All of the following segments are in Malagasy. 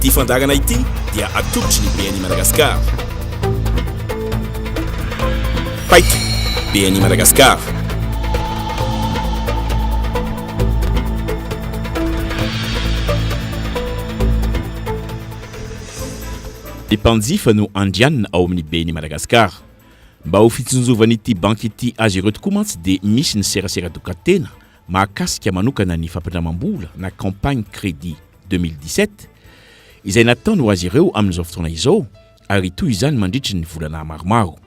Ity fandaharana ity dia atolotry ny BNI Madagascar. Paika, BNI Madagascar. Ny mpanjifa no andrianina ao amin'ny BNI Madagascar. Mba ho fitsinjovan'ity banky ity azy ireo tokoa mantsy dia misy ny serasera dokatena mahakasika manokana ny fampindramam-bola na campagne crédit 2017 izay nataony ho azy ireo amin'izao fotoana izao ary hitohy izany mandritry ny volana maromaro.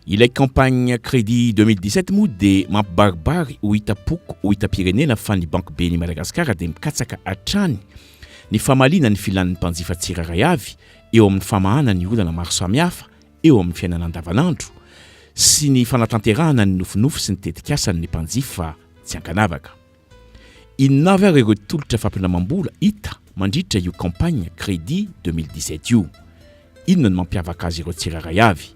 Ilay campagne crédit 2017 moa dia mampibaribary ho hitam-poko ho hitam-pirenena fa ny Banky Ben'i Madagasikara dia mikatsaka hatrany ny famaliana ny filan'ny mpanjifa tsirairay avy eo amin'ny famahana ny olana maro samihafa eo amin'ny fiainana andavanandro sy ny fanatanterahana ny nofinofy sy ny tetikasan'ny mpanjifa tsy ankanavaka. Inona avy ary ireo tolotra fampindramam-bola hita mandritra io campagne crédit 2017 io? Inona no mampiavaka azy ireo tsirairay avy?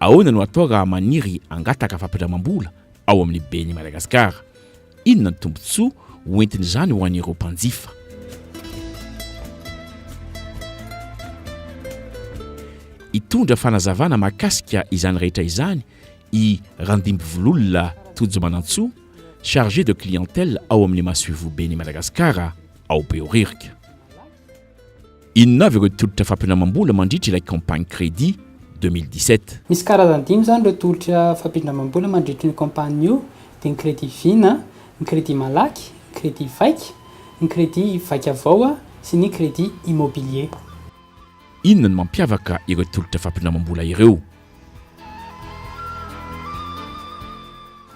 Ahoana no atao raha maniry hangataka fampindramam-bola ao amin'ny BNI Madagascar? Inona ny tombontsoa ho entin'izany ho an'ireo mpanjifa? Hitondra fanazavana mahakasika izany rehetra izany i Randimbivololona Tojo Manantsoa, chargé de clientèle ao amin'ny Masoivoho Ben'i Madagasikara ao Behoririka. Inona avy ireo tolotra fampindramam-bola mandritra ilay campagne crédit 2017? Misy karazany dimy izany ireo tolotra fampindramam-bola mandritra io campagne io dia ny crédit vina, ny crédit malaky, ny crédit vaika, ny crédit vaika vao sy ny crédit immobilier. Inona no mampiavaka ireo tolotra fampindramam-bola ireo?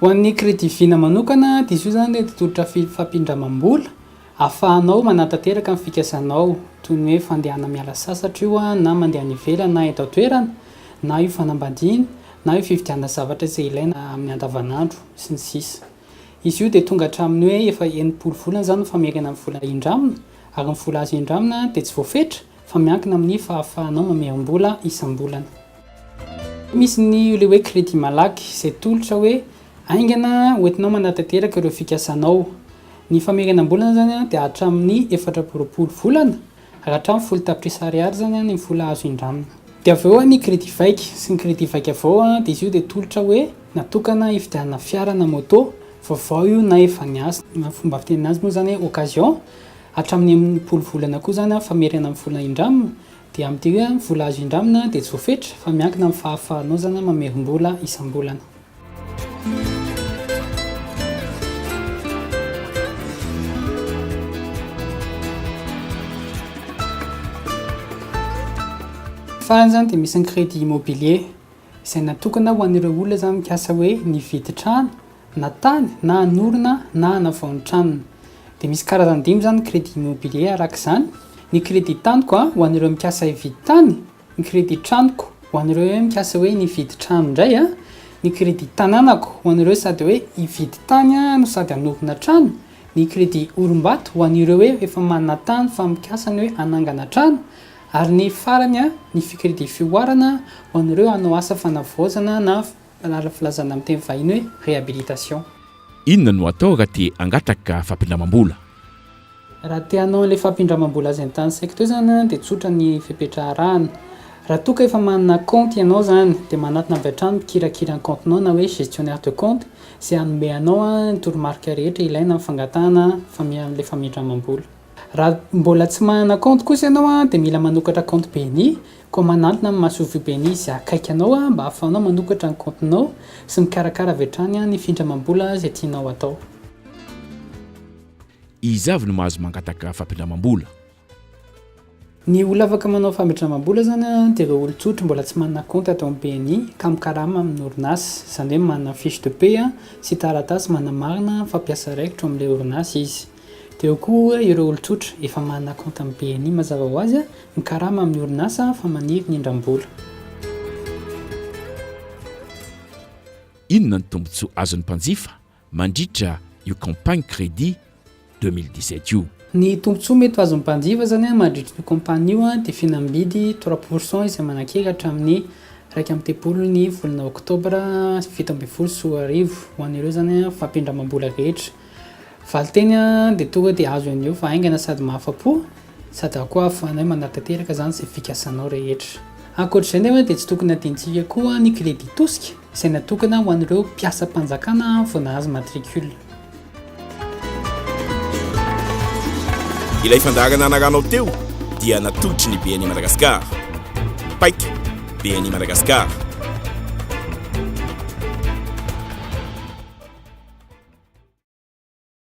Ho an'ny crédit vina manokana dia izy io izany dia tolotra fampindramam-bola ahafahanao manatanteraka ny fikasanao, toy ny hoe fandehana miala sasatra io na mandeha any ivelany na eto an-toerana, na io fanambadiana, na io fividianana zavatra izay ilaina amin'ny andavanandro, sy ny sisa. Izy io dia tonga hatramin'ny hoe efa 60 volana izany ny famerena ny vola indramina, ary ny vola azo indramina dia tsy voafetra fa miankina amin'ny fahafahanao mamerim-bola isam-bolana. Misy ny ilay hoe crédit malaky izay tolotra hoe haingana hoentinao manatanteraka ireo fikasanao. Ny famerenam-bolana izany dia hatramin'ny 24 volana ary hatramin'ny folo tapitrisa ariary izany ny vola azo indramina. Dia avy eo ny crédit vaika sy ny crédit vaika vao dia izy io dia tolotra hoe natokana hividianana fiara na moto, vaovao io na efa niasa. Ny fomba fitenena azy moa izany hoe occasion, hatramin'ny 60 volana koa izany famerenana ny vola indramina. Dia amin'ity hoe ny vola azo indramina dia tsy voafetra fa miankina amin'ny fahafahanao izany mamerim-bola isam-bolana. Farany izany dia misy ny crédit immobilier izay natokana ho an'ireo olona izany mikasa hoe nividy trano na tany na hanorina na hanavao ny tranony. Dia misy karazany dimy izany ny crédit immobilier araka izany, ny crédit taniko ho an'ireo mikasa hividy tany, ny crédit tranoko ho an'ireo hoe mikasa hoe ny hividy trano indray, ny crédit tanànako ho an'ireo sady hoe hividy tany no sady hanorina trano, ny crédit orimbato ho an'ireo hoe efa manana tany fa mikasa ny hoe hanangana trano, ary ny farany ny crédit fihoarana ho an'ireo hanao asa fanavaozana na Lalana filazana amin'ny teny vahiny hoe réhabilitation. Inona no atao raha te hangataka fampindramam-bola? Raha te hanao an'ilay fampindramam-bola azy an-tany saiko teo izany dia tsotra ny fepetra arahana. Raha toa ka efa manana kaonty ianao izany dia manatona avy hatrany mpikirakira ny kaontinao na hoe gestionnaire de compte izay hanome anao ny toromarika rehetra ilaina amin'ny fangatahana ilay famindramam-bola. Raha mbola tsy manana kaonty kosa ianao dia mila manokatra kaonty BNI, koa manantona amin'ny masoivoho BNI izay akaiky anao mba hahafahanao manokatra ny kaontinao sy mikarakara avy hatrany ny findramam-bola izay tianao atao. Iza avy no mahazo mangataka fampindramam-bola? Ny olona afaka manao fampindramam-bola izany dia ireo olon-tsotra mbola tsy manana kaonty ato amin'ny BNI ka mikarama amin'ny orinasa, izany hoe manana fiche de paie sy taratasy manamarina fa mpiasa raikitra ao amin'ilay orinasa izy. Dia eo koa ireo olon-tsotra efa manana kaonty amin'ny BNI mazava ho azy, mikarama amin'ny orinasa fa maniry ny hindram-bola. Inona ny tombontsoa azon'ny mpanjifa mandritra io campagne crédit 2017 io? Ny tombontsoa mety ho azon'ny mpanjifa izany mandritra io campagne io dia fihenam-bidy trois pour cent izay manan-kery hatramin'ny 31 ny volana oktobra 2017 ho an'ireo izany fampindramam-bola rehetra. Valinteny dia tonga dia azo anio fa haingana sady mahafa-po. Sady ao koa ahafahanay manatanteraka izany izay fikasanao rehetra. Ankoatra izay nefa dia tsy tokony hadinontsika koa ny crédit tosika izay natokana ho an'ireo mpiasam-panjakana vao nahazo matricule. Ilay fandaharana anaranao teo dia natolotry ny BNI Madagascar. Paika, BNI Madagascar.